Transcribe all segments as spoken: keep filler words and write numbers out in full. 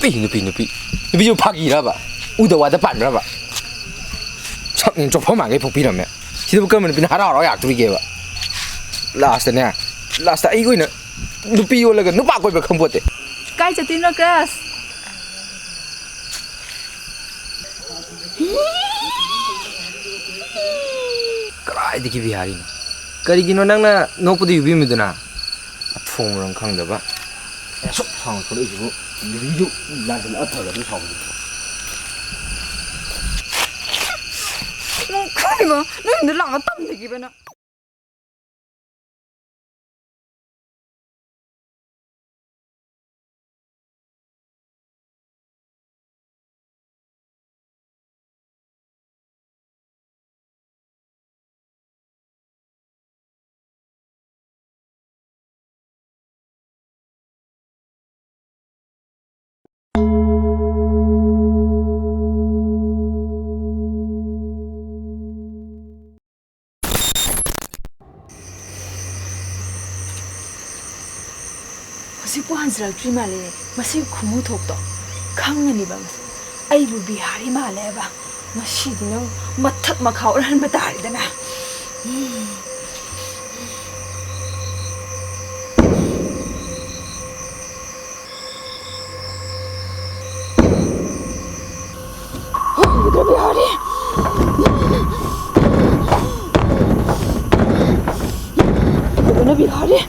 ꯅꯨꯄꯤ, ꯅꯨꯄꯤ, ꯅꯨꯄꯤ꯫ ꯅꯨꯄꯤꯁꯤꯕꯨ ꯐꯥꯒꯤꯔꯕ? ꯎꯗ ꯋꯥꯗ ꯄꯥꯟꯕ꯭ꯔꯕ? ꯁꯛꯅꯦꯅ ꯆꯣꯞꯐꯝ ꯃꯥꯟꯈꯩ ꯄꯣꯛꯄꯤꯔꯝꯃꯦ꯫ ꯁꯤꯗꯕꯨ ꯀꯔꯝꯕ ꯅꯨꯄꯤꯅ ꯍꯔꯥꯎ ꯍꯔꯥꯎ ꯌꯥꯔꯛꯇꯣꯔꯤꯒꯦꯕ? ꯂꯥꯁꯇꯅꯦ, ꯂꯥꯁꯇ ꯑꯩꯒꯤ ꯑꯣꯏꯅ ꯅꯨꯄꯤ ꯑꯣꯜꯂꯒ ꯅꯨꯄꯥ ꯀꯣꯏꯕ ꯈꯪꯄꯣꯠꯇꯦ꯫ ꯀꯥꯏ ꯆꯠꯇꯣꯏꯅꯣ, ꯀ꯭ꯔꯥꯁ? ꯀꯗꯥꯏꯗꯒꯤ ꯕꯤꯍꯥꯔꯤꯅꯣ? ꯀꯔꯤꯒꯤꯅꯣ ꯅꯪꯅ ꯅꯣꯛꯄꯗ ꯌꯨꯕꯤꯝꯃꯤꯗꯨꯅ? ꯃꯊꯣꯡ ꯃꯔꯝ ꯈꯪꯗꯕ꯫ ꯑꯦ, ꯑꯁꯨꯛ ꯁꯥꯡꯅ ꯊꯣꯛꯂꯛꯏꯁꯤꯕꯨ ꯌꯨꯕꯤꯗꯨ ꯂꯥꯟꯁꯤꯜꯂꯛꯑ ꯐꯒꯗ꯭ꯔꯥ ꯁꯥꯎꯕꯗꯨ? ꯅꯪ ꯈꯪꯉꯤꯕ? ꯅꯣꯏ ꯌꯨꯝꯗ ꯂꯥꯛꯑꯒ ꯇꯝꯗꯒꯤꯕ ꯅꯪ꯫ ꯍꯧꯖꯤꯛꯄꯨ ꯍꯟꯖꯤꯜꯂꯛꯇ꯭ꯔꯤ ꯃꯥꯜꯂꯦ꯫ ꯃꯁꯤ ꯈꯨꯃꯨ ꯊꯣꯛꯇꯣ ꯈꯪꯉꯅꯤꯕ꯫ ꯃꯁꯤ ꯑꯩꯕꯨ ꯕꯤꯍꯥꯔꯤ ꯃꯥꯜꯂꯦꯕ꯫ ꯉꯁꯤꯗꯤ ꯅꯪ ꯃꯊꯛ ꯃꯈꯥ ꯑꯣꯜꯍꯟꯕ ꯇꯥꯔꯦꯗꯅ꯫ ꯎꯝ꯫ ꯍꯧꯒꯗ꯭ꯔ ꯕꯤꯍꯥꯔꯤ? ꯍꯧꯒꯗ꯭ꯔ ꯕꯤꯍꯥꯔꯤ?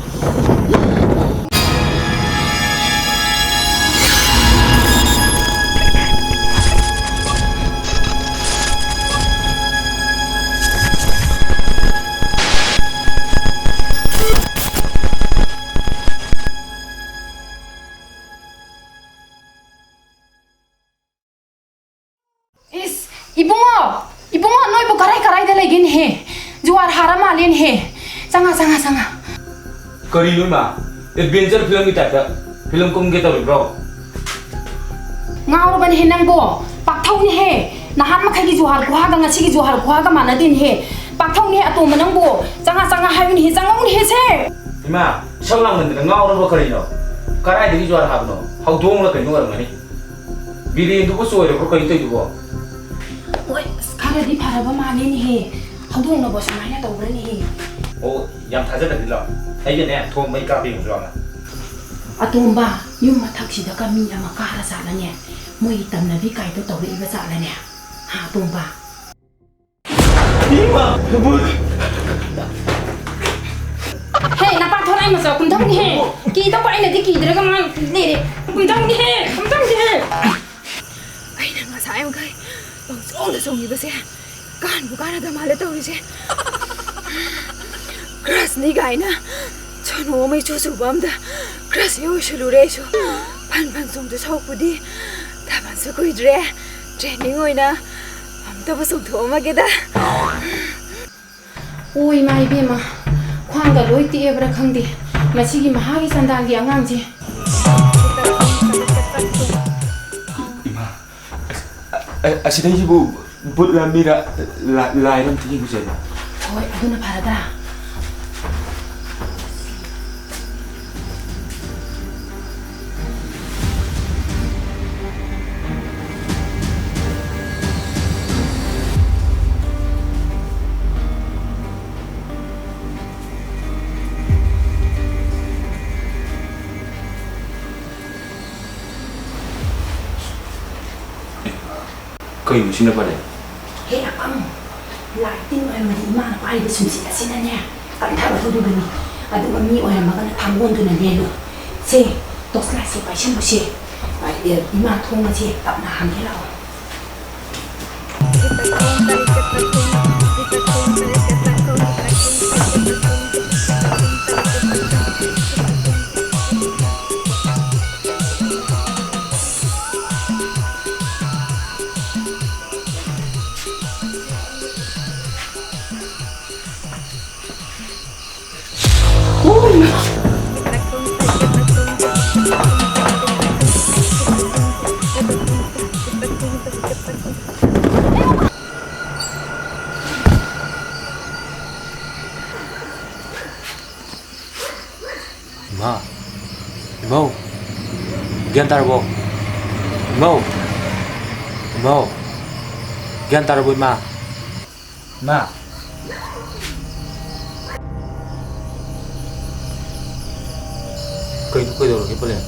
ꯏꯁ, ꯏꯕꯨꯡꯉꯣ, ꯏꯕꯨꯡꯉꯣ, ꯅꯣꯏꯕꯨ ꯀꯔꯥꯏ ꯀꯔꯥꯏꯗ ꯂꯩꯒꯦꯅꯦꯍꯦ? ꯖꯨꯋꯥꯔ ꯍꯥꯔ ꯃꯥꯜꯂꯦꯅꯦꯍꯦ꯫ ꯆꯪꯉ, ꯆꯪꯉ, ꯆꯪꯉ꯫ ꯀꯔꯤꯅꯣ ꯏꯃꯥ? ꯑꯦꯗꯚꯦꯟꯆꯔ ꯐꯤꯂꯝꯒꯤ ꯇꯥꯏꯞꯇ ꯐꯤꯂꯝ ꯀꯨꯝꯒꯦ ꯇꯧꯔꯤꯕ꯭ꯔꯣ? ꯉꯥꯎꯔꯕꯅꯦꯍꯦ ꯅꯪꯕꯣ? ꯄꯥꯛꯊꯧꯅꯦꯍꯦ꯫ ꯅꯍꯥꯟ ꯃꯈꯩꯒꯤ ꯖꯨꯍꯥꯔ ꯈꯨꯍꯥꯒ ꯉꯁꯤꯒꯤ ꯖꯨꯍꯥꯔ ꯈꯨꯍꯥꯒ ꯃꯥꯟꯅꯗꯦꯅꯦꯍꯦ꯫ ꯄꯥꯛꯊꯧꯅꯦꯍꯦ ꯑꯇꯣꯝꯕ ꯅꯪꯕꯣ? ꯆꯪꯉ, ꯆꯪꯉ ꯍꯥꯏꯌꯨꯅꯦꯍꯦ, ꯆꯪꯉꯛꯎꯅꯦꯍꯦ ꯁꯦ꯫ ꯏꯃꯥ, ꯏꯁꯧ ꯂꯥꯡꯃꯟꯗꯅ ꯉꯥꯎꯔꯕ ꯀꯔꯤꯅꯣ? ꯀꯗꯥꯏꯗꯒꯤ ꯖꯨꯍꯥꯔ ꯍꯥꯕꯅꯣ? ꯍꯧꯗꯣꯡꯂ ꯀꯩꯅꯣ ꯑꯣꯏꯔꯝꯒꯅꯤ꯫ ꯕꯤꯔꯦꯟꯗꯨꯕꯨ ꯆꯣꯏꯔꯕ꯭ꯔꯣ ꯀꯩꯅꯣ ꯇꯧꯔꯤꯗꯨꯕꯣ? ꯍꯣꯏ, ꯑꯁ, ꯈꯔꯗꯤ ꯐꯔꯕ ꯃꯥꯜꯂꯦꯅꯦꯍꯦ꯫ ꯍꯧꯗꯣꯡꯅꯕꯨ ꯁꯨꯃꯥꯏꯅ ꯇꯧꯕ꯭ꯔꯅꯦꯍꯦ? ꯑꯣ, ꯌꯥꯝ ꯊꯥꯖꯗ꯭ꯔꯗꯤ ꯂꯥꯛꯑꯣ꯫ ꯑꯩꯒꯅꯦ, ꯊꯣꯡ ꯃꯩ ꯀꯥꯞꯄ ꯌꯦꯡꯉꯨꯁꯨ ꯂꯥꯛꯑꯣꯅ꯫ ꯑꯇꯣꯝꯕ, ꯌꯨꯝ ꯃꯊꯛꯁꯤꯗꯒ ꯃꯤ ꯑꯃ ꯀꯥꯔ ꯖꯥꯠꯂꯅꯦ? ꯃꯣꯏꯒꯤ ꯇꯝꯅꯕꯤ ꯀꯥꯏꯗꯣ ꯇꯧꯔꯛꯏꯕ ꯖꯥꯠꯂꯅꯦ? ꯍꯥ, ꯑꯇꯣꯝꯕ? ꯍꯦ, ꯅꯄꯥ ꯊꯣꯔꯛꯏ ꯃꯆꯥ, ꯀꯨꯝꯊꯧꯅꯦꯍꯦ꯫ ꯀꯤꯗꯧꯕ ꯑꯩꯅꯗꯤ ꯀꯤꯗ꯭ꯔꯒ ꯃꯥ ꯂꯩꯔꯦ꯫ ꯀꯨꯝꯊꯧꯅꯦꯍꯦ, ꯀꯨꯝꯊꯧꯅꯦꯍꯦ꯫ ꯑꯩꯅ ꯉꯁꯥꯏ ꯃꯈꯩ ꯄꯪꯆꯣꯡꯗ ꯆꯣꯡꯉꯤꯕꯁꯦ ꯀꯥꯟꯕꯨ ꯀꯥꯟꯅꯗ ꯃꯥꯜꯂꯦ ꯇꯧꯔꯤꯁꯦ꯫ ꯀ꯭ꯔꯁꯅꯤ ꯀꯥꯏꯅ ꯁꯣꯅꯣ ꯑꯃ ꯏꯆꯨ ꯆꯨꯕ ꯑꯝꯗ ꯀ꯭ꯔꯁ ꯍꯦꯛ ꯑꯣꯏꯁꯜꯂꯨꯔꯦ ꯑꯩꯁꯨ꯫ ꯐꯟ ꯐꯟ ꯆꯣꯡꯗꯣꯏ ꯁꯔꯨꯛꯄꯨꯗꯤ ꯊꯥꯕꯜꯁꯨ ꯀꯨꯏꯗ꯭ꯔꯦ, ꯇ꯭ꯔꯦꯅꯤꯡ ꯑꯣꯏꯅ ꯑꯝꯇꯕꯨ ꯆꯣꯡꯊꯣꯛꯑꯝꯃꯒꯦꯗ꯫ ꯑꯣ ꯏꯃꯥ ꯏꯕꯦꯝꯃ, ꯈ꯭ꯋꯥꯡꯒ ꯂꯣꯏ ꯇꯦꯛꯑꯕ꯭ꯔꯥ ꯈꯪꯗꯦ ꯃꯁꯤꯒꯤ ꯃꯍꯥꯒꯤ ꯆꯟꯗꯥꯜꯒꯤ ꯑꯉꯥꯡꯁꯦ꯫ ꯏꯃꯥ, ꯑꯁ, ꯑ-, ꯑ-, ꯑꯁꯤꯗꯩꯁꯤꯕꯨ ꯕꯨꯠꯂ ꯃꯤꯔ ꯂꯥ-, ꯂꯥꯏꯔ ꯑꯝꯇ ꯌꯦꯡꯉꯨꯁꯦꯕ꯫ ꯍꯣꯏ, ꯑꯗꯨꯅ ꯐꯔꯗ꯭ꯔꯥ? ꯀꯩꯅꯣ ꯁꯤꯅ ꯄꯜꯂꯦ? ꯍꯦ ꯑꯄꯪ, ꯂꯥꯏ ꯇꯤꯟ ꯑꯣꯏꯔꯝꯃꯗꯤ ꯏꯃꯥꯅ ꯄꯥꯏꯔꯤꯕ ꯁꯨꯝꯁꯤꯠ ꯑꯁꯤꯅꯅꯦ ꯀꯟꯊꯒꯗꯧꯔꯤꯕꯅꯤ꯫ ꯑꯗꯨꯒ ꯃꯤ ꯑꯣꯏꯔꯝꯃꯒꯅ ꯊꯥꯡꯒꯣꯟꯗꯨꯅ ꯂꯦꯜꯂꯨ꯫ ꯁꯦ, ꯇꯣꯔꯆ ꯂꯥꯏꯠꯁꯦ ꯄꯥꯏꯁꯜꯂꯨꯁꯦ꯫ ꯏꯃꯥ ꯊꯣꯡ ꯑꯁꯦ ꯇꯞꯅ ꯍꯥꯡꯒꯦ ꯂꯥꯛꯑꯣ꯫ ꯏꯃꯥ, ꯏꯃꯧ, ꯒ꯭ꯌꯥꯟ ꯇꯥꯔꯕꯣ? ꯏꯃꯧ꯫ ꯃꯧ, ꯒ꯭ꯌꯥꯟ ꯇꯥꯔꯕꯣ, ꯏꯃꯥ? ꯏꯃꯥ꯫ ꯀꯩꯅꯣ, ꯀꯩꯗꯧꯔꯒꯦ, ꯄꯂꯦꯟ?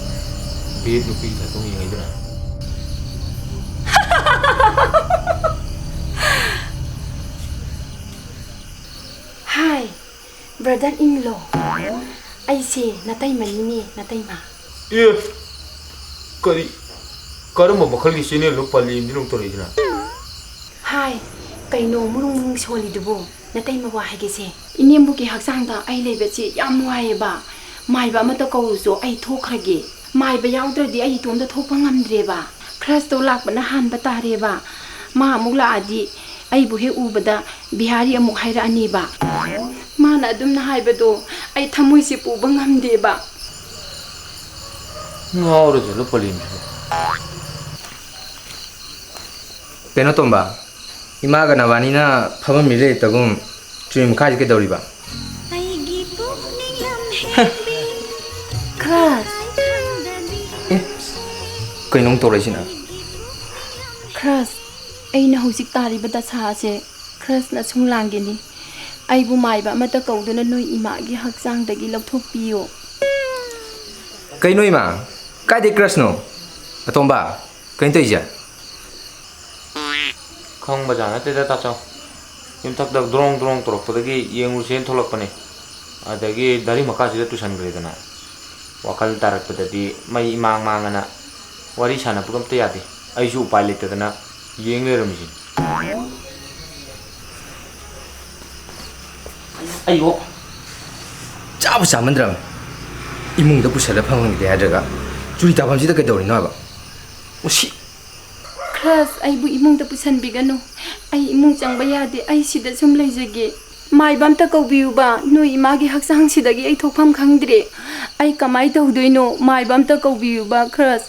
ꯕꯤ ꯑꯦꯐ ꯅꯨꯄꯤꯒꯤ ꯇꯥꯏꯞꯇ ꯑꯃꯨꯛ ꯌꯦꯡꯉꯛꯏꯗꯨꯅ? ꯍꯥꯏ, brother in law꯫ ꯑꯩꯁꯦ ꯅꯇꯩꯃꯅꯤꯅꯦ, ꯅꯇꯩꯃ꯫ ꯑꯦ, ꯀꯔꯤ, ꯀꯔꯝꯕ ꯃꯈꯜꯒꯤ ꯆꯦꯅꯦꯜꯅꯣ ꯄꯜꯂꯤ ꯑꯃꯗꯤ ꯅꯣꯡ ꯇꯧꯔꯛꯏꯁꯤꯅ? ꯍꯥꯏ, ꯀꯩꯅꯣ ꯃꯨꯔꯨꯡ ꯃꯨꯔꯨꯡ ꯁꯣꯜꯂꯤꯗꯨꯕꯨ? ꯅꯇꯩꯃ, ꯋꯥ ꯍꯥꯏꯒꯦꯁꯦ꯫ ꯏꯅꯦꯝꯕꯣꯛꯀꯤ ꯍꯛꯆꯥꯡꯗ ꯑꯩ ꯂꯩꯕꯁꯤ ꯌꯥꯝ ꯅꯨꯡꯉꯥꯏꯌꯦꯕ꯫ ꯃꯥꯏꯕ ꯑꯃꯠꯇ ꯀꯧꯔꯨꯁꯨ ꯑꯩ ꯊꯣꯛꯈ꯭ꯔꯒꯦ꯫ ꯃꯥꯏꯕ ꯌꯥꯎꯗ꯭ꯔꯗꯤ ꯑꯩ ꯏꯇꯣꯝꯇ ꯊꯣꯛꯄ ꯉꯝꯗ꯭ꯔꯦꯕ꯫ ꯈ꯭ꯔꯁꯇꯣ ꯂꯥꯛꯄꯅ ꯍꯥꯟꯕ ꯇꯥꯔꯦꯕ꯫ ꯃꯥ ꯑꯃꯨꯛ ꯂꯥꯛꯑꯗꯤ ꯑꯩꯕꯨ ꯍꯦꯛ ꯎꯕꯗ ꯕꯤꯍꯥꯔꯤ ꯑꯃꯨꯛ ꯍꯥꯏꯔꯛꯑꯅꯦꯕ꯫ ꯃꯥꯅ ꯑꯗꯨꯝꯅ ꯍꯥꯏꯕꯗꯣ ꯑꯩ ꯊꯃꯣꯏꯁꯦ ꯄꯨꯕ ꯉꯝꯗꯦꯕ꯫ ꯉꯥꯎꯔꯖꯥꯠꯂꯣ ꯄꯂꯦꯝꯁꯤꯕꯣ? ꯀꯩꯅꯣ ꯇꯣꯝꯕ, ꯏꯃꯥꯒ ꯅꯕꯥꯅꯤꯅ ꯐꯝꯐꯝ ꯂꯩꯇꯒꯨꯝ ꯆꯨꯔꯤ ꯃꯈꯥꯁꯤ ꯀꯩꯗꯧꯔꯤꯕ? ꯑꯩꯒꯤ ꯄꯨꯛꯅꯤꯡ ꯂꯝꯍꯦꯟꯕꯤ꯫ ꯈ꯭ꯔꯁ꯫ ꯑꯦ, ꯀꯩꯅꯣ ꯑꯃꯨꯛ ꯇꯧꯔꯛꯏꯁꯤꯅ? ꯈ꯭ꯔꯁ, ꯑꯩꯅ ꯍꯧꯖꯤꯛ ꯇꯥꯔꯤꯕ ꯗꯁꯥ ꯑꯁꯦ ꯈ꯭ꯔꯁꯅ ꯁꯨꯝ ꯂꯥꯡꯒꯤꯅꯤ꯫ ꯑꯩꯕꯨ ꯃꯥꯏꯕ ꯑꯃꯠꯇ ꯀꯧꯗꯨꯅ ꯅꯣꯏ ꯏꯃꯥꯒꯤ ꯍꯛꯆꯥꯡꯗꯒꯤ ꯂꯧꯊꯣꯛꯄꯤꯌꯨ꯫ ꯀꯩꯅꯣ ꯏꯃꯥ? ꯀꯥꯏꯗꯩ ꯈ꯭ꯔꯁꯅꯣ? ꯑꯇꯣꯝꯕ, ꯀꯩꯅꯣ ꯇꯧꯔꯤꯁꯦ? ꯈꯪꯕꯖꯥꯠ ꯅꯠꯇꯦꯗ, ꯇꯥꯆꯧ꯫ ꯌꯨꯝꯊꯛꯇ ꯗ꯭ꯔꯣꯡ ꯗ꯭ꯔꯣꯡ ꯇꯧꯔꯛꯄꯗꯒꯤ ꯌꯦꯡꯉꯨꯁꯦꯅ ꯊꯣꯛꯂꯛꯄꯅꯦ꯫ ꯑꯗꯒꯤ ꯗꯥꯔꯤ ꯃꯈꯥꯁꯤꯗ ꯇꯨꯁꯟꯈ꯭ꯔꯦꯗꯅ꯫ ꯋꯥꯈꯜ ꯇꯥꯔꯛꯄꯗꯗꯤ ꯃꯩ ꯏꯃꯥꯡ ꯃꯥꯡꯉꯅ ꯋꯥꯔꯤ ꯁꯥꯟꯅꯕꯒ ꯑꯝꯇ ꯌꯥꯗꯦ꯫ ꯑꯩꯁꯨ ꯎꯄꯥꯏ ꯂꯩꯇꯗꯅ ꯌꯦꯡ ꯂꯩꯔꯝꯃꯤꯁꯤꯅꯤ꯫ ꯑꯩꯌꯣ! ꯆꯥꯕ ꯆꯥꯃꯟꯗ꯭ꯔꯕ? ꯏꯃꯨꯡꯗ ꯄꯨꯁꯜꯂ ꯐꯪꯍꯟꯒꯦ ꯍꯥꯏꯗ꯭ꯔꯒ ꯆꯨꯔꯤ ꯇꯥꯐꯝꯁꯤꯗ ꯀꯩꯗꯧꯔꯤꯅꯣ ꯍꯥꯏꯕ? ꯃꯁꯤ꯫ ꯈ꯭ꯔꯁ, ꯑꯩꯕꯨ ꯏꯃꯨꯡꯗ ꯄꯨꯁꯟꯕꯤꯒꯅꯨ꯫ ꯑꯩ ꯏꯃꯨꯡ ꯆꯪꯕ ꯌꯥꯗꯦ꯫ ꯑꯩ ꯁꯤꯗ ꯁꯨꯝ ꯂꯩꯖꯒꯦ꯫ ꯃꯥꯏꯕ ꯑꯝꯇ ꯀꯧꯕꯤꯌꯨꯕ꯫ ꯅꯣꯏ ꯏꯃꯥꯒꯤ ꯍꯛꯆꯥꯡꯁꯤꯗꯒꯤ ꯑꯩ ꯊꯣꯛꯐꯝ ꯈꯪꯗ꯭ꯔꯦ꯫ ꯑꯩ ꯀꯃꯥꯏ ꯇꯧꯗꯣꯏꯅꯣ? ꯃꯥꯏꯕ ꯑꯝꯇ ꯀꯧꯕꯤꯌꯨꯕ, ꯈ꯭ꯔꯁ꯫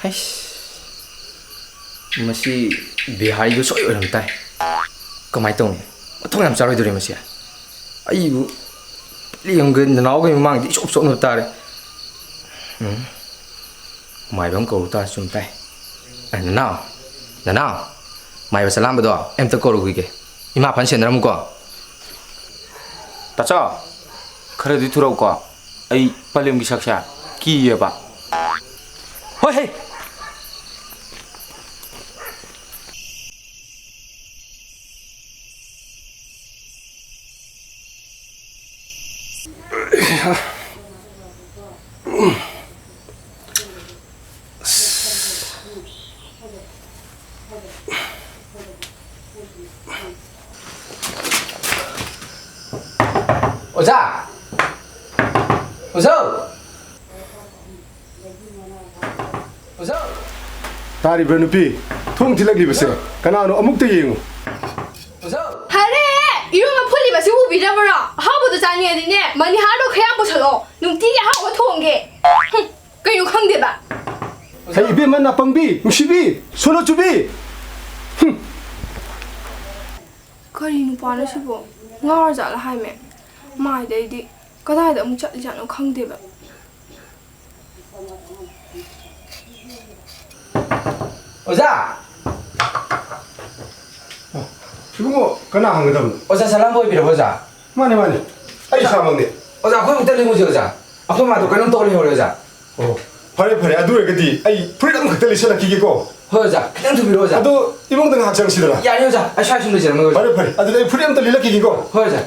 ꯍꯩꯁ, ꯃꯁꯤ ꯕꯤꯍꯥꯔꯤꯗꯨ ꯁꯣꯏ ꯑꯣꯏꯔꯝ ꯇꯥꯏ꯫ ꯀꯃꯥꯏꯅ ꯇꯧꯅꯤ? ꯃꯊꯣꯡ ꯌꯥꯝ ꯆꯥꯔꯣꯏꯗꯧꯔꯤ ꯃꯁꯤ꯫ ꯑꯩꯕꯨ ꯂꯦꯝꯒ ꯅꯅꯥꯎꯒꯤ ꯃꯃꯥꯡꯗ ꯏꯆꯣꯞ ꯆꯣꯞꯅꯕ ꯇꯥꯔꯦ꯫ ꯎꯝ꯫ ꯃꯥꯏꯕ ꯑꯃ ꯀꯧꯔꯨ ꯇꯥꯔꯁꯨ ꯆꯨꯝ ꯇꯥꯏ꯫ ꯑꯦ, ꯅꯅꯥꯎ, ꯅꯅꯥꯎ, ꯃꯥꯏꯕ ꯆꯂꯥꯝꯕꯗꯣ ꯑꯝꯇ ꯀꯧꯔꯨꯈꯤꯒꯦ꯫ ꯏꯃꯥ ꯐꯟ ꯁꯦꯟꯅꯔꯝꯃꯨꯀꯣ꯫ ꯇꯥꯆꯧ, ꯈꯔꯗꯤ ꯊꯨꯔꯛꯎꯀꯣ꯫ ꯑꯩ ꯄꯂꯦꯝꯒꯤ ꯁꯛꯁꯦ ꯀꯤꯌꯦꯕ꯫ ꯍꯣꯏ ꯍꯦ꯫ ꯑꯣꯖꯥ! ꯑꯣꯖꯥ! ꯑꯣꯖꯥ! ꯇꯥꯔꯤꯕ꯭ꯔꯥ ꯅꯨꯄꯤ? ꯊꯣꯡ ꯊꯤꯜꯂꯛꯂꯤꯕꯁꯦ ꯀꯅꯥꯅꯣ? ꯑꯃꯨꯛꯇ ꯌꯦꯡꯉꯨ꯫ ꯑꯣꯖꯥ! ꯐꯔꯦ! ꯏꯔꯣꯟꯕ ꯐꯨꯠꯂꯤꯕꯁꯤ ꯎꯕꯤꯗꯕ꯭ꯔꯣ? ꯑꯍꯥꯎꯕꯗꯣ ꯆꯥꯅꯤꯡꯉꯗꯤꯅꯦ, ꯃꯅꯤꯍꯥꯔꯗꯣ ꯈꯔ ꯌꯥꯝ ꯄꯨꯁꯜꯂꯛꯑꯣ꯫ ꯅꯨꯡꯇꯤꯒꯤ ꯑꯍꯥꯎꯕ ꯊꯣꯡꯒꯦ꯫ ꯍꯨꯝ, ꯀꯩꯅꯣ ꯈꯪꯗꯦꯕ꯫ ꯍꯩ ꯏꯕꯦꯝꯃ ꯅꯥꯄꯪꯕꯤ, ꯅꯨꯡꯁꯤꯕꯤ, ꯁꯣꯂꯣ ꯆꯨꯕꯤ꯫ ꯍꯨꯝ꯫ ꯀꯔꯤ ꯅꯨꯄꯥꯅꯣ ꯁꯤꯕꯣ? ꯉꯥꯎꯔꯖꯥꯠꯂ ꯍꯥꯏꯃꯦ? ꯃꯥꯏꯗꯩꯗꯤ ꯀꯗꯥꯏꯗ ꯑꯃꯨꯛ ꯆꯠꯂꯤꯖꯥꯠꯅꯣ ꯈꯪꯗꯦꯕ꯫ ꯑꯣꯖꯥ! ꯏꯕꯨꯡꯉꯣ, ꯀꯅꯥ ꯍꯪꯒꯗꯕꯅꯣ? ꯑꯣꯖꯥ ꯁꯂꯥꯝꯕ ꯑꯣꯏꯕꯤꯔꯕꯣ, ꯑꯣꯖꯥ? ꯃꯥꯅꯦ, ꯃꯥꯅꯦ꯫ ꯑꯩ ꯏꯁꯥꯃꯛꯅꯦ꯫ ꯑꯣꯖꯥ, ꯑꯩꯈꯣꯏ ꯑꯃꯨꯛꯇ ꯂꯦꯡꯉꯨꯁꯦ, ꯑꯣꯖꯥ꯫ ꯑꯩꯈꯣꯏ ꯃꯥꯗꯣ ꯀꯩꯅꯣꯝ ꯇꯧꯔ ꯂꯩꯍꯧꯔꯦ, ꯑꯣꯖꯥ꯫ ꯑꯣ, ꯐꯔꯦ, ꯐꯔꯦ꯫ ꯑꯗꯨ ꯑꯣꯏꯔꯒꯗꯤ ꯑꯩ ꯐꯨꯔꯤꯠ ꯑꯃꯈꯛꯇ ꯂꯤꯠꯁꯜꯂꯛꯈꯤꯒꯦꯀꯣ꯫ ꯍꯣꯏ, ꯑꯣꯖꯥ꯫ ꯈꯤꯇꯪ ꯊꯨꯕꯤꯔꯛꯑꯣ, ꯑꯣꯖꯥ꯫ ꯑꯗꯣ ꯏꯃꯨꯡꯗ ꯉꯥꯏꯍꯥꯛ ꯆꯪꯁꯤꯗꯅ꯫ ꯌꯥꯅꯤ, ꯑꯣꯖꯥ꯫ ꯑꯩ ꯁ꯭ꯋꯥꯏ ꯁꯨꯝ ꯂꯩꯖꯔꯝꯃꯒꯦ, ꯑꯣꯖꯥ꯫ ꯐꯔꯦ, ꯐꯔꯦ꯫ ꯑꯗꯨꯗꯤ ꯑꯩ ꯐꯨꯔꯤꯠ ꯑꯝꯇ ꯂꯤꯠꯂꯛꯈꯤꯒꯦꯀꯣ꯫ ꯍꯣꯏ, ꯑꯣꯖꯥ꯫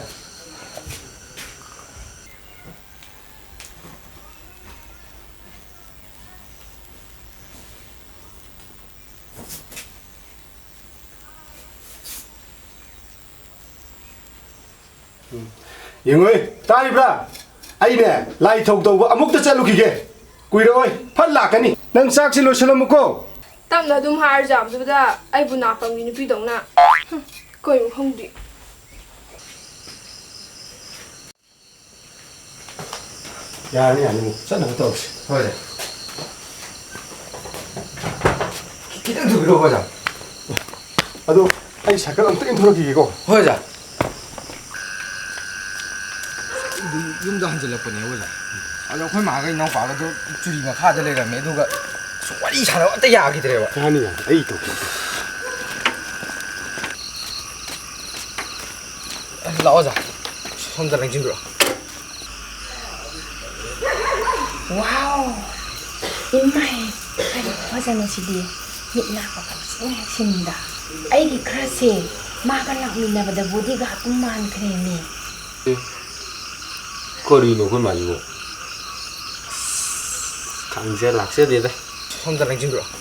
ꯎꯝ꯫ ꯌꯦꯡꯉꯣꯏ, ꯇꯥꯔꯤꯕ꯭ꯔꯥ? ꯑꯩꯅꯦ, ꯂꯥꯏ ꯊꯧ ꯇꯧꯕ ꯑꯃꯨꯛꯇ ꯆꯠꯂꯨꯈꯤꯒꯦ꯫ ꯀꯨꯏꯔꯛꯑꯣꯏ, ꯐꯠ ꯂꯥꯛꯀꯅꯤ꯫ ꯅꯪ ꯆꯥꯛꯁꯤ ꯂꯣꯏꯁꯤꯜꯂꯝꯃꯨꯀꯣ꯫ ꯇꯞꯅ ꯑꯗꯨꯝ ꯍꯥꯏꯔ ꯌꯥꯕꯗꯨꯗ ꯑꯩꯕꯨ ꯅꯥꯄꯪꯒꯤ ꯅꯨꯄꯤꯗꯧꯅ꯫ ꯍꯨꯝ, ꯀꯩꯅꯣ ꯈꯪꯗꯦ꯫ ꯌꯥꯔꯅꯤ, ꯌꯥꯔꯅꯤ, ꯑꯃꯨꯛ ꯆꯠꯅꯕ ꯇꯧꯔꯁꯤ꯫ ꯍꯣꯏ, ꯑꯣꯖꯥ꯫ ꯈꯤꯇꯪ ꯊꯨꯕꯤꯔꯛꯑꯣ, ꯑꯣꯖꯥ꯫ ꯑꯗꯣ ꯑꯩ ꯁꯥꯏꯀꯜ ꯑꯝꯇ ꯏꯟꯊꯣꯔꯛꯈꯤꯒꯦꯀꯣ꯫ ꯍꯣꯏ, ꯑꯣꯖꯥ꯫ ꯑꯗꯨꯝ ꯌꯨꯝꯗ ꯍꯟꯖꯤꯜꯂꯛꯄꯅꯦ, ꯑꯣꯖꯥ꯫ ꯑꯗꯣ ꯑꯩꯈꯣꯏ ꯃꯥꯒ ꯏꯅꯥꯎꯄꯥꯒꯗꯣ ꯆꯨꯔꯤ ꯃꯈꯥꯗ ꯂꯩꯔꯝꯃꯦ, ꯑꯗꯨꯒ ꯋꯥꯔꯤ ꯁꯥꯟꯅꯕ ꯑꯝꯇ ꯌꯥꯈꯤꯗ꯭ꯔꯦꯕ꯫ ꯌꯥꯅꯤ, ꯌꯥꯅꯤ, ꯑꯩ ꯇꯧꯒꯦ꯫ ꯂꯥꯛꯑꯣ, ꯑꯣꯖꯥ꯫ ꯁꯣꯝꯗ ꯂꯦꯡꯁꯤꯟꯕꯤꯔꯛꯑꯣ꯫ ꯋꯥꯎ! ꯏꯃꯥꯏ! ꯀꯔꯤ ꯐꯖꯅꯣ ꯁꯤꯗꯤ? ꯃꯤꯠ ꯅꯥ ꯄꯪꯁꯤꯡ ꯍꯦꯛ ꯁꯤꯡꯗ꯫ ꯑꯩꯒꯤ crushꯁꯦ ꯃꯥꯒ ꯂꯥꯛꯃꯤꯟꯅꯕꯗ bodyguardꯄꯨ ꯃꯥꯟꯈ꯭ꯔꯦꯃꯤ꯫ ꯑꯦ, ꯀꯔꯤꯅꯣ ꯑꯩꯈꯣꯏ ꯃꯥꯁꯤꯕꯣ? ꯈꯪꯖ ꯂꯥꯛꯆꯗꯦꯗ꯫ ꯁꯣꯝꯗ ꯂꯦꯡꯁꯤꯟꯕꯤꯔꯛꯑꯣ꯫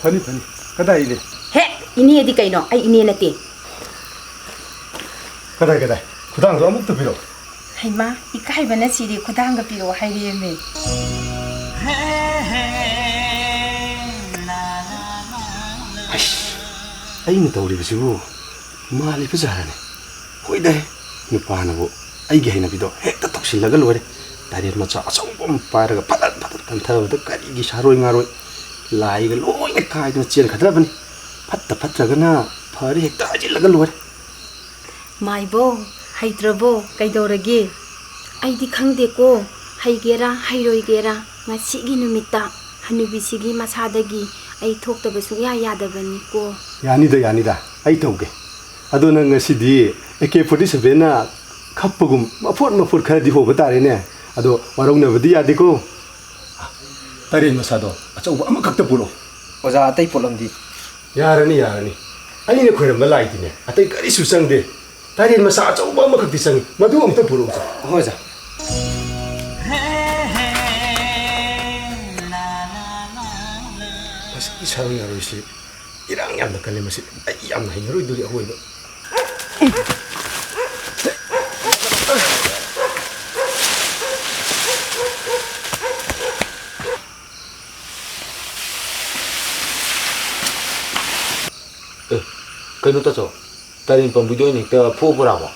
ꯐꯅꯤ, ꯐꯅꯤ꯫ ꯀꯗꯥꯏ ꯏꯅꯦ? ꯍꯦ! ꯏꯅꯦꯗꯤ ꯀꯩꯅꯣ? ꯑꯩ ꯏꯅꯦ ꯅꯠꯇꯦ꯫ ꯀꯗꯥꯏ, ꯀꯗꯥꯏ? ꯈꯨꯗꯥꯡꯗꯣ ꯑꯃꯨꯛꯇ ꯄꯤꯔꯛꯑꯣ꯫ ꯍꯩꯃꯥ, ꯏꯀꯥꯏꯕꯅ ꯁꯤꯔꯦ, ꯈꯨꯗꯥꯡꯒ ꯄꯤꯔꯛꯑꯣ ꯍꯥꯏꯔꯛꯑꯦꯃꯦ꯫ ꯑꯩꯁ, ꯑꯩꯅ ꯇꯧꯔꯤꯕꯁꯤꯕꯨ ꯃꯥꯜꯂꯤꯕ ꯖꯥꯔꯅꯦ꯫ ꯍꯣꯏꯗ ꯍꯦ, ꯅꯨꯄꯥꯅꯕꯨ ꯑꯩꯒꯤ ꯍꯩꯅꯕꯤꯗꯣ ꯍꯦꯛꯇ ꯇꯧꯁꯤꯜꯂꯒ ꯂꯣꯏꯔꯦ꯫ ꯇꯥꯏꯔꯦꯟ ꯃꯆꯥ ꯑꯆꯧꯕ ꯑꯃ ꯄꯥꯏꯔꯒ ꯐꯗꯠ ꯐꯗꯠ ꯀꯟꯊꯕꯗ ꯀꯔꯤꯒꯤ ꯁꯥꯔꯣꯏ ꯉꯥꯔꯣꯏ? ꯂꯥꯏꯒ ꯂꯣꯏꯅ ꯀꯥꯏꯗꯅ ꯆꯦꯟꯈ꯭ꯔꯗ꯭ꯔꯕꯅꯤ꯫ ꯐꯠꯇ ꯐꯠꯇ꯭ꯔꯒꯅ ꯐꯔꯦ ꯍꯦꯛꯇ ꯍꯥꯏꯖꯤꯜꯂꯒ ꯂꯣꯏꯔꯦ꯫ ꯃꯥꯏꯕꯣ, ꯍꯩꯇ꯭ꯔꯕꯣ? ꯀꯩꯗꯧꯔꯒꯦ? ꯑꯩꯗꯤ ꯈꯪꯗꯦꯀꯣ, ꯍꯩꯒꯦꯔꯥ ꯍꯩꯔꯣꯏꯒꯦꯔꯥ, ꯉꯁꯤꯒꯤ ꯅꯨꯃꯤꯠꯇ ꯍꯅꯨꯕꯤꯁꯤꯒꯤ ꯃꯁꯥꯗꯒꯤ ꯑꯩ ꯊꯣꯛꯇꯕ ꯁꯨꯡꯌꯥ ꯌꯥꯗꯕꯅꯤꯀꯣ꯫ ꯌꯥꯅꯤꯗ, ꯌꯥꯅꯤꯗ, ꯑꯩ ꯇꯧꯒꯦ꯫ ꯑꯗꯣ ꯅꯪ ꯉꯁꯤꯗꯤ ꯑꯦ ꯀꯦ ꯐꯣꯔꯇꯤ ꯁꯚꯦꯟꯅ ꯈꯞꯄꯒꯨꯝ ꯃꯐꯣꯠ ꯃꯐꯣꯠ ꯈꯔꯗꯤ ꯍꯣꯕ ꯇꯥꯔꯦꯅꯦ꯫ ꯑꯗꯣ ꯋꯥꯔꯧꯅꯕꯗꯤ ꯌꯥꯗꯦꯀꯣ꯫ ꯇꯔꯦꯠ ꯃꯆꯥꯗꯣ ꯑꯆꯧꯕ ꯑꯃꯈꯛꯇ ꯄꯨꯔꯛꯑꯣ꯫ ꯑꯣꯖꯥ, ꯑꯇꯩ ꯄꯣꯠꯂꯝꯗꯤ? ꯌꯥꯔꯅꯤ, ꯌꯥꯔꯅꯤ꯫ ꯑꯩꯅ ꯈꯣꯏꯔꯝꯕ ꯂꯥꯏꯗꯤꯅꯦ, ꯑꯇꯩ ꯀꯔꯤꯁꯨ ꯆꯪꯗꯦ꯫ ꯇꯔꯦꯠ ꯃꯆꯥ ꯑꯆꯧꯕ ꯑꯃꯈꯛꯇꯤ ꯆꯪꯉꯤ, ꯃꯗꯨ ꯑꯝꯇ ꯄꯨꯔꯛꯎ꯫ ꯍꯣꯏ, ꯑꯣꯖꯥ꯫ ꯃꯁꯤꯒꯤ ꯁꯥꯔꯣꯏ ꯉꯥꯔꯣꯏꯁꯤ ꯏꯔꯥꯡ ꯌꯥꯝꯅ ꯀꯜꯂꯤ, ꯃꯁꯤ ꯑꯩ ꯌꯥꯝꯅ ꯍꯩꯅꯔꯣꯏꯗꯣꯔꯤ ꯑꯋꯣꯏꯕ꯫ ꯑꯦ, ꯀꯩꯅꯣ ꯇꯥꯆꯧ, ꯇꯔꯦꯟ ꯄꯥꯝꯕꯤꯗ ꯑꯣꯏꯅ ꯍꯦꯛꯇ ꯐꯨꯛꯑ ꯄꯨꯔꯥꯕꯣ?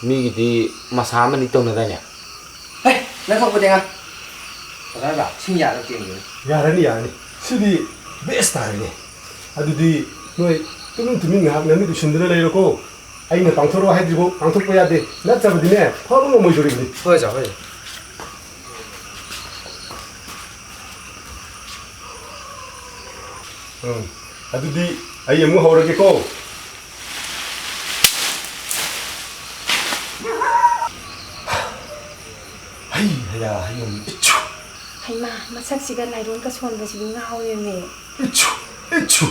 ꯃꯤꯒꯤꯗꯤ ꯃꯁꯥ ꯑꯃꯅꯤ ꯇꯧꯅꯗꯥꯏꯅꯦ? ꯍꯦ, ꯅꯪ ꯊꯣꯛꯄꯗꯤ ꯑꯉꯥꯡ꯫ ꯑꯣꯖꯥ, ꯑꯣꯖꯥ, ꯁꯤꯡ ꯌꯥꯔꯒ ꯇꯦꯡꯒꯤꯕꯅꯤ꯫ ꯌꯥꯔꯅꯤ, ꯌꯥꯔꯅꯤ꯫ ꯁꯤꯗꯤ best ꯇꯥꯔꯦꯅꯦ꯫ ꯑꯗꯨꯗꯤ ꯅꯣꯏ ꯇꯨꯃꯤꯟ ꯇꯨꯃꯤꯟ ꯉꯥꯏꯍꯥꯛ ꯅꯃꯤꯠ ꯎꯏꯁꯤꯟꯗꯨꯅ ꯂꯩꯔꯣꯀꯣ꯫ ꯑꯩꯅ ꯄꯥꯡꯊꯣꯔꯛꯑꯣ ꯍꯥꯏꯗ꯭ꯔꯤꯕꯧ ꯄꯥꯡꯊꯣꯛꯄ ꯌꯥꯗꯦ꯫ ꯅꯠꯇ꯭ꯔꯕꯗꯤꯅꯦ, ꯐꯕ ꯉꯝꯃꯣꯏꯗꯧꯔꯤꯕꯅꯤ꯫ ꯍꯣꯏ, ꯑꯣꯖꯥ, ꯍꯣꯏ, ꯑꯣꯖꯥ꯫ ꯎꯝ, ꯑꯗꯨꯗꯤ ꯑꯩ ꯑꯃꯨꯛ ꯍꯧꯔꯒꯦꯀꯣ꯫ ꯍꯩ, ꯍꯌꯥ, ꯍꯩ ꯑꯃꯨꯛ, ꯏꯠꯁꯨ꯫ ꯍꯩꯃꯥ, ꯃꯁꯛꯁꯤꯒ ꯂꯥꯏꯔꯣꯟꯒ ꯁꯣꯟꯕꯁꯤꯗꯤ ꯉꯥꯎꯔꯦꯃꯦ꯫ ꯏꯠꯁꯨ, ꯏꯠꯁꯨ꯫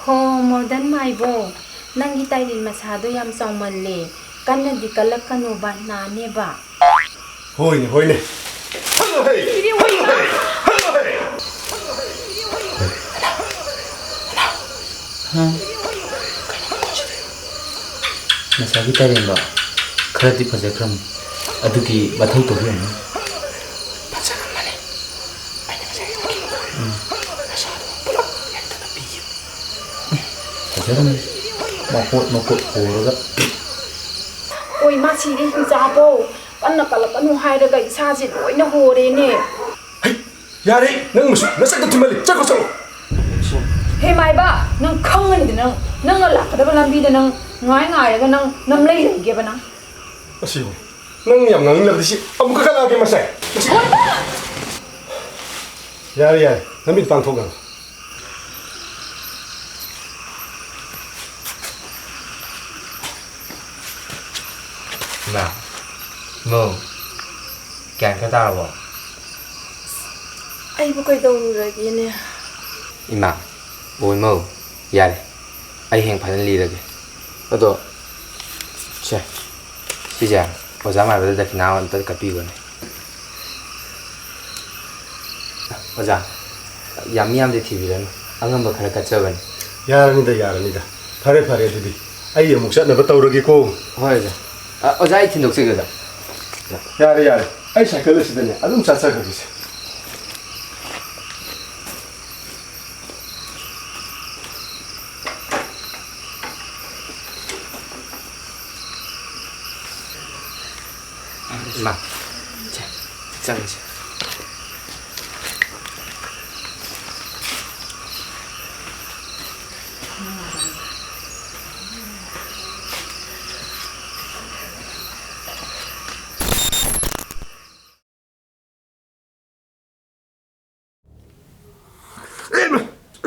ꯍꯣ, ꯃꯣꯗꯟ ꯃꯥꯏꯕꯣ, ꯅꯪꯒꯤ ꯇꯥꯏꯔꯦꯟ ꯃꯁꯥꯗꯣ ꯌꯥꯝ ꯆꯥꯎꯃꯜꯂꯦ꯫ ꯀꯟꯅꯗꯤ ꯀꯜꯂꯛꯀꯅꯣꯕ, ꯅꯥꯅꯦꯕ꯫ ꯍꯣꯏꯅꯦ, ꯍꯣꯏꯅꯦ꯫ ꯍꯜꯂꯣ ꯍꯦ! ꯍꯜꯂꯣ ꯍꯦ! ꯍꯜꯂꯣ ꯍꯦ! ꯍꯥ? ꯉꯁꯥꯏꯒꯤ ꯇꯥꯏꯔꯦꯟꯗꯣ ꯈꯔꯗꯤ ꯐꯖꯈ꯭ꯔꯕꯅꯤ꯫ ꯑꯗꯨꯒꯤ ꯃꯊꯧ ꯇꯧꯕꯤꯔꯝꯃꯣ꯫ ꯐꯖꯔꯝꯃꯅꯤ꯫ ꯑꯩꯅ ꯉꯁꯥꯏ ꯎꯝ꯫ ꯅꯁꯥꯗꯣ ꯄꯨꯂꯞ ꯍꯦꯛꯇ ꯄꯤꯈꯤꯕ꯫ ꯐꯖꯔꯝꯃꯅꯤ꯫ ꯃꯄꯣꯠ ꯃꯄꯣꯠ ꯍꯣꯔꯒ꯫ ꯑꯣꯏ, ꯃꯥ ꯁꯤꯔꯦ, ꯍꯤꯡꯆꯥꯕꯧ꯫ ꯀꯟꯅ ꯀꯜꯂꯛꯀꯅꯨ ꯍꯥꯏꯔꯒ ꯏꯁꯥꯁꯦ ꯂꯣꯏꯅ ꯍꯣꯔꯦꯅꯦ꯫ ꯍꯩ, ꯌꯥꯔꯦ, ꯅꯪ ꯃꯁꯨ ꯅꯁꯛꯇ ꯊꯤꯃꯜꯂꯦ꯫ ꯆꯠꯈ꯭ꯔꯣ, ꯆꯠꯂꯣ꯫ ꯍꯦ ꯃꯥꯏꯕ, ꯅꯪ ꯈꯪꯉꯅꯤꯗ ꯅꯪ꯫ ꯅꯪꯅ ꯂꯥꯛꯀꯗꯕ ꯂꯝꯕꯤꯗ ꯅꯪ ꯉꯥꯏ ꯉꯥꯏꯔꯒ ꯅꯪ ꯅꯝ ꯂꯩ ꯂꯩꯒꯦꯕ ꯅꯪ꯫ ꯑꯁꯤꯕꯨ, ꯅꯪ ꯌꯥꯝ ꯉꯥꯡꯅꯤꯡꯂꯕꯗꯤ ꯁꯤ ꯑꯃꯨꯛꯀ ꯀꯛꯂꯛꯑꯒꯦ ꯃꯁꯦ꯫ ꯃꯁꯤ ꯌꯥꯔꯦ, ꯌꯥꯔꯦ, ꯅꯃꯤꯠ ꯄꯥꯡꯊꯣꯛꯅꯔꯣ꯫ ꯏꯃꯥ, ꯃꯧ, ꯒ꯭ꯌꯥꯟ ꯈꯔ ꯇꯥꯔꯕꯣ? ꯑꯩꯕꯨ ꯀꯩꯗꯧꯔꯨꯔꯒꯦꯅꯦ? ꯏꯃꯥ, ꯑꯣꯏ ꯃꯧ, ꯌꯥꯔꯦ, ꯑꯩ ꯍꯌꯦꯡ ꯐꯖꯅ ꯂꯤꯔꯒꯦ꯫ ꯑꯗꯣ, ꯁꯦ, ꯁꯤꯁꯦ ꯑꯣꯖꯥ ꯃꯥꯏꯕꯗ ꯗꯈꯤꯅꯥ ꯑꯝꯇ ꯀꯠꯄꯤꯈꯣꯅꯦ꯫ ꯑꯣꯖꯥ, ꯌꯥꯝ ꯃꯤ ꯌꯥꯝꯗꯤ ꯊꯤꯕꯤꯔꯅꯨ, ꯑꯉꯝꯕ ꯈꯔ ꯀꯠꯆꯕꯅꯤ꯫ ꯌꯥꯔꯅꯤꯗ, ꯌꯥꯔꯅꯤꯗ꯫ ꯐꯔꯦ, ꯐꯔꯦ, ꯑꯗꯨꯗꯤ ꯑꯩ ꯑꯃꯨꯛ ꯆꯠꯅꯕ ꯇꯧꯔꯒꯦꯀꯣ꯫ ꯍꯣꯏ, ꯑꯣꯖꯥ꯫ ꯑ, ꯑꯣꯖꯥ, ꯑꯩ ꯊꯤꯟꯗꯣꯛꯆꯒꯦ, ꯑꯣꯖꯥ꯫ ꯌꯥꯔꯦ, ꯌꯥꯔꯦ, ꯑꯩ ꯁꯥꯏꯀꯜ ꯑꯁꯤꯗꯅꯦ ꯑꯗꯨꯝ ꯆꯠꯆꯈ꯭ꯔꯒꯦꯁꯦ꯫ ꯏꯃꯥ, ꯁꯦ, ꯆꯪꯉꯁꯤ꯫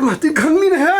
ꯃꯥ, ꯇꯤꯟ ꯈꯪꯅꯤꯅꯦꯍꯦ꯫